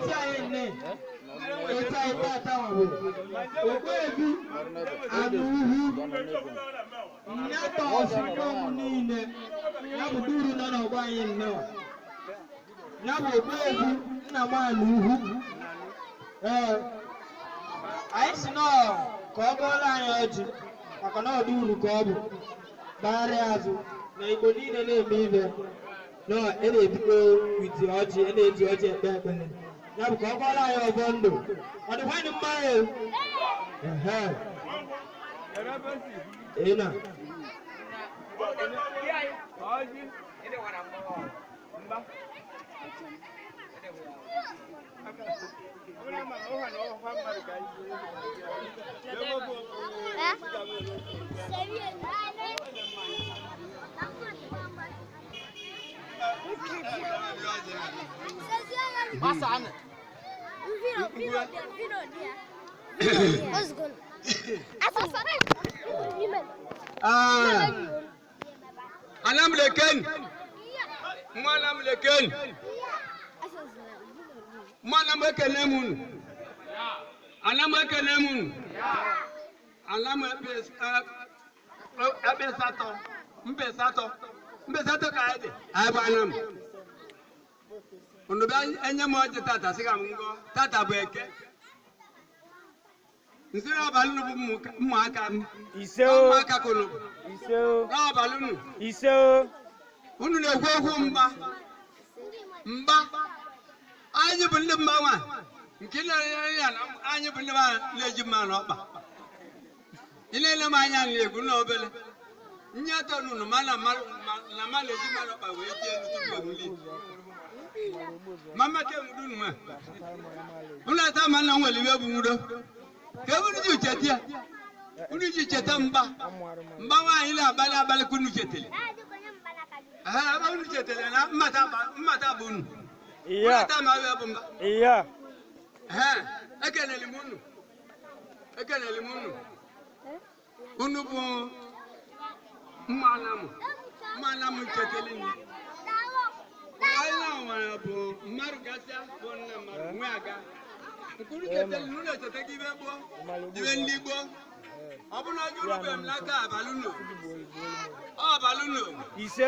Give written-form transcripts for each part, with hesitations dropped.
Eti anyị nne eti anyị tata bụ Ogbuefi Anụhu nyatọ ọsụkọm niile ya bụ duru nọ n'ọgbọ anyị nnọọ ya bụ Ogbuefi Nnamani Uhu. Ee, anyị si nọọ ka ọ gọọrọ anyị ọjị maka na ọ dị uru ka ọ bụ gbagharịa azụ na Igbo niile na-eme ibe nọ e na-ebido witi ọjị e na-eji ọjị ekpe ekpere ya bụ ka ọ gọọrọ anyị ọbọ ndụ ọ dịkwanụ mma e. Ehe. Ị na Anamleken. Mwanamleken. Mwanamekene munu. Anamekene munu. Anam ebe satọ. Mbe satọ. Mbe satọ ka anyị dị. Anyị bụ anam. Unu bịa enye m ọjị tata sị ka m ngọ. Tata bụ eke. Nsị na ọbalị unu bụ ụmụaka m. Ise o. Ụmụaka ka unu bụ. Ise o. Na ọbalị unu. Ise o. Unu na-ekwu okwu mgba. Mgba. Anyị bụ ndị mma nwa. Nke na-ere ya na anyị bụ ndị mma na-eji mma n'ọkpa. Ị na-ele m anya na-egwu na obele. Nye atọ n'unu ma na mmadụ na mmadụ eji mma n'ọkpa wee tie elu tupu ewuli. Mama ke nwudu unu ma. Unu ata ma na nwere iwe bụ nwudo. Ka unu ji cheta ya. Unu ji cheta mgba. Mgba nwaanyị na-abalị abalị ka unu chetara. Aha, ebe unu chetara na mmata bụ unu. Unu Iya. ata ma ebe bụ mba. Iya. Ehe, ekelele m unu. Ekelele m unu. Unu bụ mma anamụ. Mma anamụ chetara nne. Anyị na nwere bụ mmadụ gasịa bụ nna mmadụ nwe aga. Nke unu chetara unu echeta gị ibe gboo, ibe ndị gboo. Ọ bụrụ na ọjọọ unu bụ m n'aka abalị unu. Ọ abalị unu. Ise o.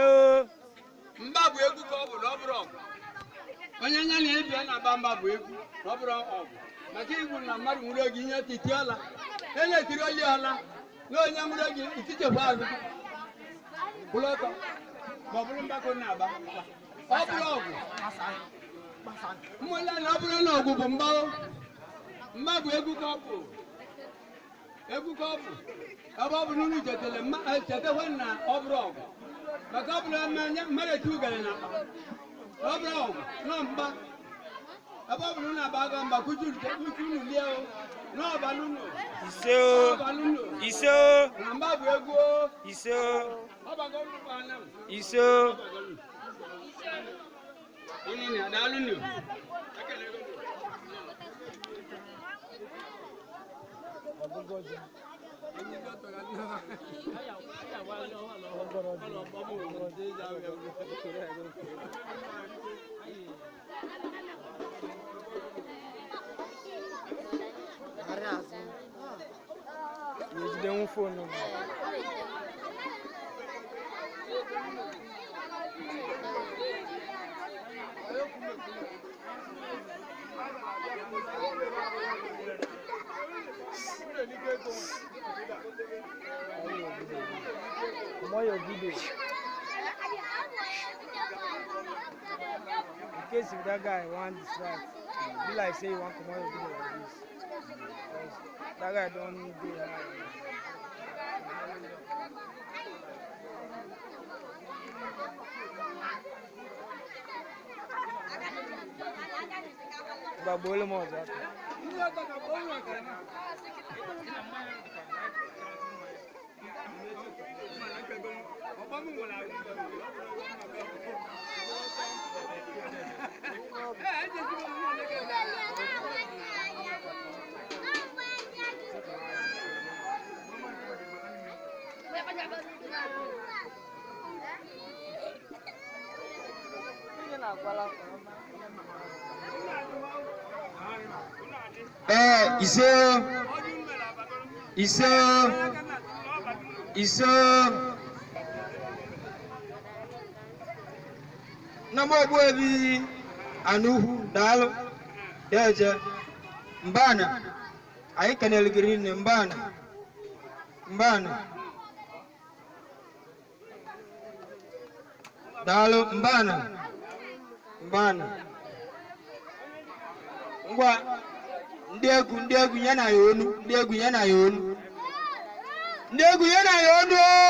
Mgba bụ egwu ka ọ bụ na ọ bụrụ ọgụ. Onye anya na ịbịa na-agba mgba bụ egwu na ọ bụrụ ọgụ. Maka igwu na mmadụ nwụrụ oge ihe titi ọla. E na-etiri oli ọla. Na onye nwụrụ oge itichekwa azụ. Kwụrụ ọtọ. Ma ọ bụrụ mgbakọ na-agba. Ọ bụrụ ọgụ. Mmụọla na ọ bụrụ na ọgụ bụ mgba o. Mgba bụ egwu ka ọ bụ. Egwu ka ọ bụ. Ebe ọ bụ na unu chetara chetakwa na ọ bụrụ ọgụ. Maka ọ bụrụ mmadụ eti ugere na akpa. Ọ bụrụ ọgụ nọ mgba. Ebe ọ bụrụ na agba aga mgba kuchu unu lie o. N'ọbalị unu. Ise o. N'ọbalị unu. Ise o. Na mgba bụ egwu o. Ise o. Ọ bago unu bụ anam. Ise o. Ọ bago unu. Unu na daalụ unu. Ekelego unu. Ejidenwu foonu m. Comot your video. In case if that guy wan distract, be like say you wan comot your video like this. Because that guy don dey high. Gbagbo m ọzọ aka. Ee, ise, ise, ise. Nna m Ogbuebi Anukwu, daalụ. Deje mbana, anyị kenere gị rinne. Mbana, mbana, daalụ. Mbana, mbana. Ngwa, ndị egwu, ndị egwu, nye na ya onu. Ndị egwu, nye na ya onu. Ndị egwu, nye na ya onu o.